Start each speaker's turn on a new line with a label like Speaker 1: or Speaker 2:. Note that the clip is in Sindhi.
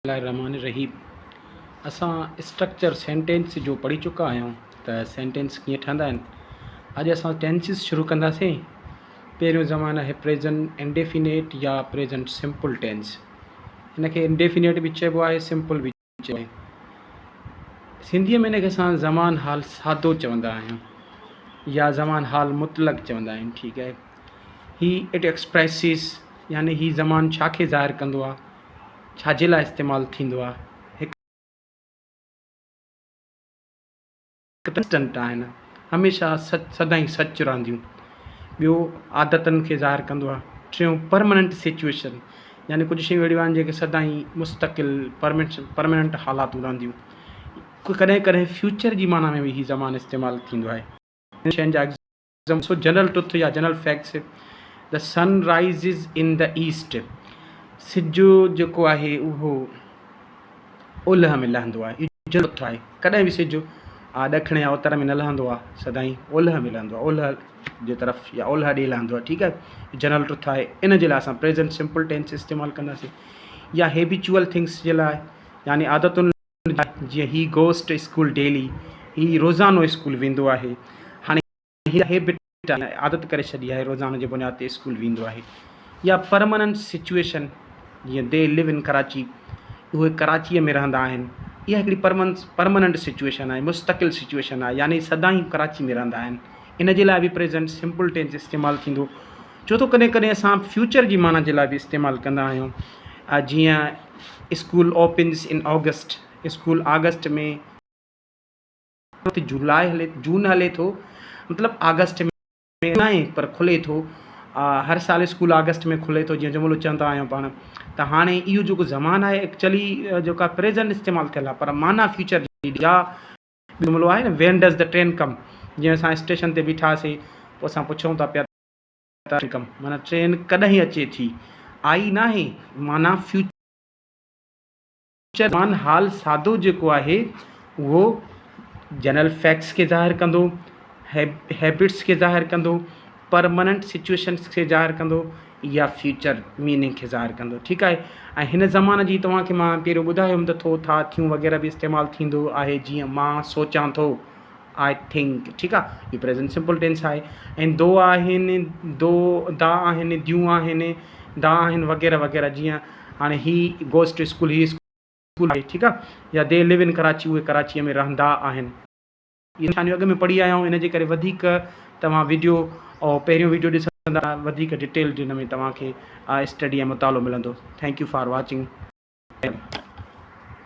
Speaker 1: الله الرحمٰن الرحيم اسان اسٽرڪچر سينٽينس جو پڙهي چڪا آهيون ته سينٽينس ڪيئن ٺهندا آهن اڄ اسان ٽينسز شروع ڪنداسين پهريون زمان آهي پريزنٽ انڊيفينيٽ يا پريزنٽ سمپل ٽينس ان کي انڊيفينيٽ به چئبو آهي سمپل به چئبو آهي سنڌيء ۾ ان کي اسان زمان حال سادو چوندا آهيون يا زمان حال مطلق چوندا آهيون ٺيڪ آهي هي it expresses يعني هي زمان ڇا کي ظاهر ڪندو آهي ڇا جي لاء استعمال ٿيندو آهي؟ هڪ ته ڪنسٽنٽ آهن، هميشه سچ سدائين سچ رهنديون. ٻيو عادتن کي ظاهر ڪندو آهي. ٽيون پرمننٽ سچوئيشن يعني ڪجهه شيون اهڙيون آهن جيڪي سدائين مستقل پرمننٽ حالاتون رهنديون. ڪڏهن ڪڏهن فيوچر جي معنيٰ ۾ به هي زبان استعمال ٿيندو آهي. شين جا سو جنرل ٽروٿ يا general facts the sun rises in the east سج جيڪو آهي اهو اولهه ۾ لهندو آهي اهو جنرل ٽروٿ آهي ڪڏهن به سج ڏکڻ يا اتر ۾ نه لهندو آهي سدائين اولهه ۾ لهندو آهي اولهه جي طرف يا اولهه ڏي لهندو آهي ٺيڪ آهي جنرل ٽروٿ آهي ان جي لاء اسان پريزنٽ سمپل ٽينس استعمال ڪنداسين يا هيبيچوئل ٿنگس جي لاء يعني عادتن جيئن هي گوز ٽو اسڪول ڊيلي هي روزانو اسڪول ويندو آهي هاڻي هي هيبٽ آهي عادت ڪري ڇڏي آهي روزانو جي بنياد تي اسڪول ويندو آهي يا پرماننٽ سچوئيشن جيئن the لو ان ڪراچي اهي ڪراچيء ۾ رهندا آهن اها هڪڙي پرماننٽ سچوئيشن آهي مستقل سچوئيشن آهي يعني سدائين ڪراچي ۾ رهندا آهن ان جي لاء به پريزنٽ سمپل ٽينس استعمال ٿيندو ڇو ته ڪڏهن ڪڏهن اسان فيوچر جي معنيٰ جي لاء به استعمال ڪندا آهيون جيئن school opens in August school August ۾ جولاء هلي جون هلي ٿو مطلب آگسٽ ۾ ناهي پر کلي ٿو هر سال اسڪول آگسٽ ۾ کلي ٿو جيئن جملو چوندا آهيون پاڻ ته هاڻي اهو جيڪو زمان آهي ايڪچلي جيڪا پريزنٽ استعمال ٿيل آهي پر معنيٰ فيوچر جي يا جملو آهي نه when does the train come جيئن اسان اسٽيشن تي بيٺا هئاسين پوء اسان پڇون ٿا پيا ته ڪم معنيٰ ٽرين ڪڏهن اچي ٿي آئي ناهي معنيٰ فيوچر زمان حال سادو جيڪو آهي اهو جنرل فيڪٽس کي ظاهر ڪندو هيبٽس کي ظاهر ڪندو پرماننٽ سچوئيشنس کي ظاهر ڪندو يا فيوچر ميننگ کي ظاهر ڪندو ٺيڪ آهي ۽ هن زمان جي توهان کي مان پهريون ٻڌايو هوم ته ٿو ٿا ٿيون وغيره به استعمال ٿيندو آهي جيئن مان سوچان ٿو I think ٺيڪ آ اهو پريزنٽ سمپل ٽينس آهي ۽ دو آهن دو دا آهن ديون آهن دا آهن وغيره وغيره جيئن هاڻي هي گوز ٽو اسڪول هي اسڪول آهي ٺيڪ آ يا the لو ان ڪراچي اهي ڪراچيء ۾ رهندا آهن. اهي نشانيون اڳ ۾ پڙهي آيا آهيون ان جي ڪري وڌيڪ توهان وڊيو پهريون وڊيو ڏسندا وڌيڪ ڊيٽيلڊ ان ۾ توهان کي اسٽڊي ۽ مطالعو ملندو thank you for watching.